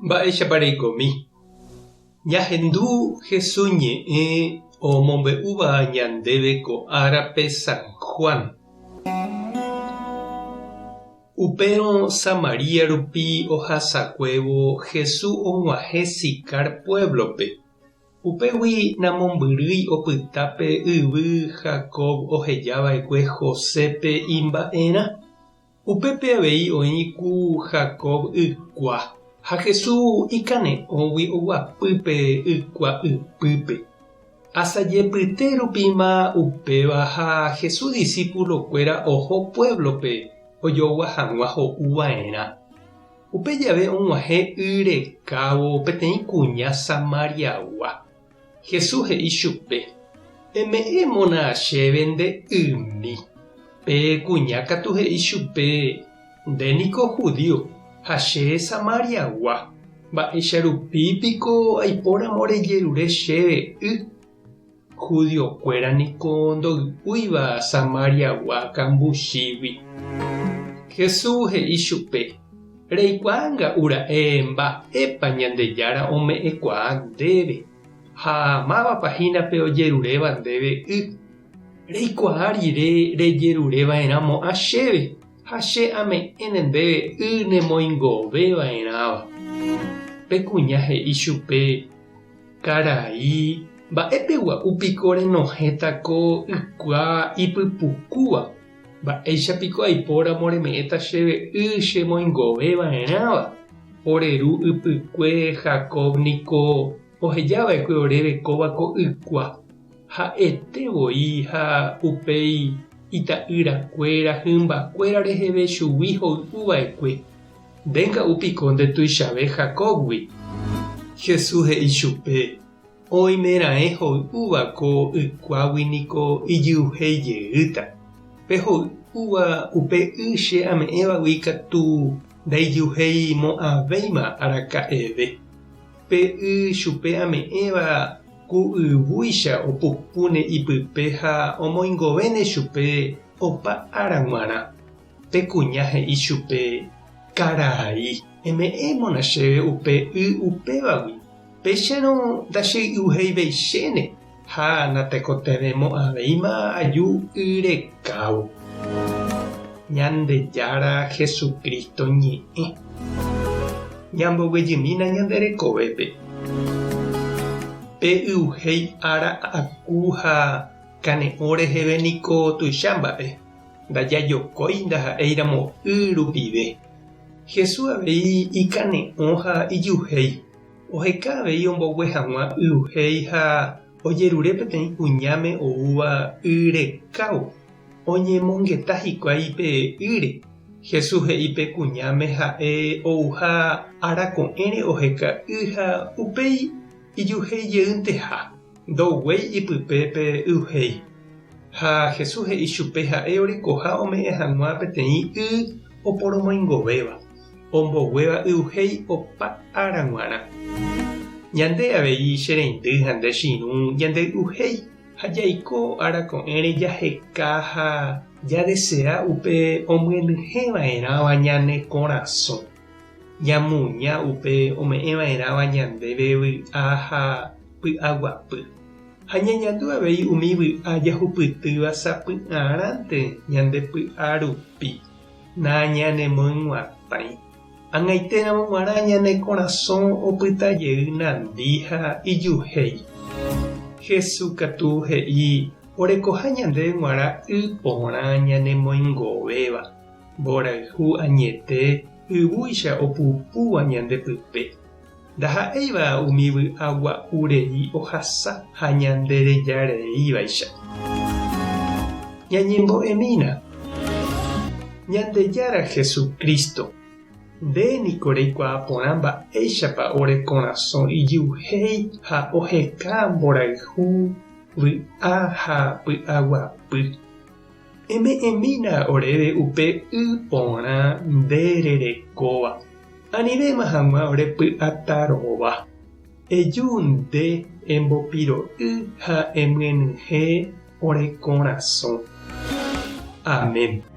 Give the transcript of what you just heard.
Mba'éichapa reikomi? Ñahendu Jesús ñe'ẽ omombe'úva ñandéve ko árape San Juan. Upérõ Samaria rupi ohasakuévo Jesús og̃uahẽ Sicar puéblope. Upégui namombyrýi opyta pe yvy Jacob oheja va'ekue Josépe imba'erã. Upépe avei oĩ ku Jacob ykua, ha Jesús ikane'õgui oguapy pe ykua ypýpe. Asajepyte rupíma upéva ha Jesús disípulokuéra oho puévlope ojogua hag̃ua ho'u va'erã. Upe jave og̃uahẽ y rekávo peteĩ kuña Samariagua. Jesús he'i chupe, Eme'ẽmona chéve nde ymi. Pe kuña katu he'i chupe, Nde niko judío, ha che Samariagua, mba'éicha rupi piko aipóramo rejerure chéve y? Judiokuéra niko ndoy'úiva Samariagua kambuchígui. Jesús he'i chupe, Reikuaa nga'u ra'e mba'épa Ñandejára ome'ẽkuaa ndéve, ha mávapa hína pe ojeruréva ndéve y. Reikuaa rire rejerure va'erãmo'ã chéve, ha che ame'ẽne ndéve y nemoingove va'erãva. Pe kuña he'i chupe, Karai, mba'épe gua'u piko renohẽta ko ykua ipypukúva? Mba'éicha piko aipóramo reme'ẽta chéve y che moingove va'erãva? Ore ru ypykue Jacob niko oheja va'ekue oréve kóva ko ykua. Ha'ete voi ha upéi ita'ýra kuéra hymba kuéra reheve chugui hoy'u va'ekue. Nde nga'u piko nde tuichave Jacóbgui? Jesús he'i chupe, Oimeraẽ hoy'úva ko ykuágui niko ijyuhéi jeýta. Pe hoy'úva upe y che ame'ẽvagui katu ndaijyuhéi mo'ãvéima araka'eve. Pe y chupe ame'ẽva ku yvúicha opupúne ipype ha omoingovéne chupe opa ára g̃uarã. Pe kuña he'i chupe, Karai, eme'ẽmona chéve upe y upévagui, péicharõ ndachey'uheiveichéne ha natekotevẽmo'ãvéima aju y rekávo. Ñandejára Jesucristo ñe'ẽ. Ñamboguejymína ñande rekovépe. Pe y'uhéi ára aku ha kane'õ reheve niko tuicha mba'e. Ndajajokói ndaha'éiramo y rupive. Jesús avei ikane'õ ha ijuhéi. Oheka avei ombogue hag̃ua y'uhéi ha ojerure peteĩ kuñáme oúva y rekávo. Oñemongeta hikuái pe ýre. Jesús he'i pe kuñáme ha'e ouha arako'ẽre oheka y ha upéi ijuhéi jeýnteha. Ndoguéi ipype pe y'uhéi. Ha Jesús he'i chupe ha'e orekoha ome'ẽ hag̃ua peteĩ y oporomoingovéva, omboguéva y'uhéi opa ára g̃uarã. Ñande avei che reindy ha nde che irũ ñande y'uhéi ha jaiko ára ko'ẽre jaheka ha jadesea upe omyenyhẽ va'erãva ñane korasõ. Ñamuña upe ome'ẽ va'erãva ñandéve vy'a ha py'aguapy. Ha ñañandu avei umi vy'a jahupytýva sapy'arãnte ñande py'a rupi, nañanemoyg̃uatãi. Ag̃aitéramo g̃uarã ñane korasõ opyta jey nandi ha ijuhéi. Jesús katu he'i orekoha ñandéve g̃uarã y porã ñanemoingovéva. Mborayhu añete yvúicha opupúva ñande pype, ndaha'éiva umi vy'a gua'u rei ohasa ha ñande reja reívaicha. Ñañembo'emína. Ñandejára Jesucristo, nde niko reikuaa porã mba'éichapa ore korasõ ijyuhéi ha oheka mborayhu, vy'a ha py'aguapy. Eme'ẽmína oréve upe y porã nde rerekóva, anivéma hag̃ua ore py'atarova. Eju nde embopiro'y ha emyenyhẽ ore korasõ. Amén.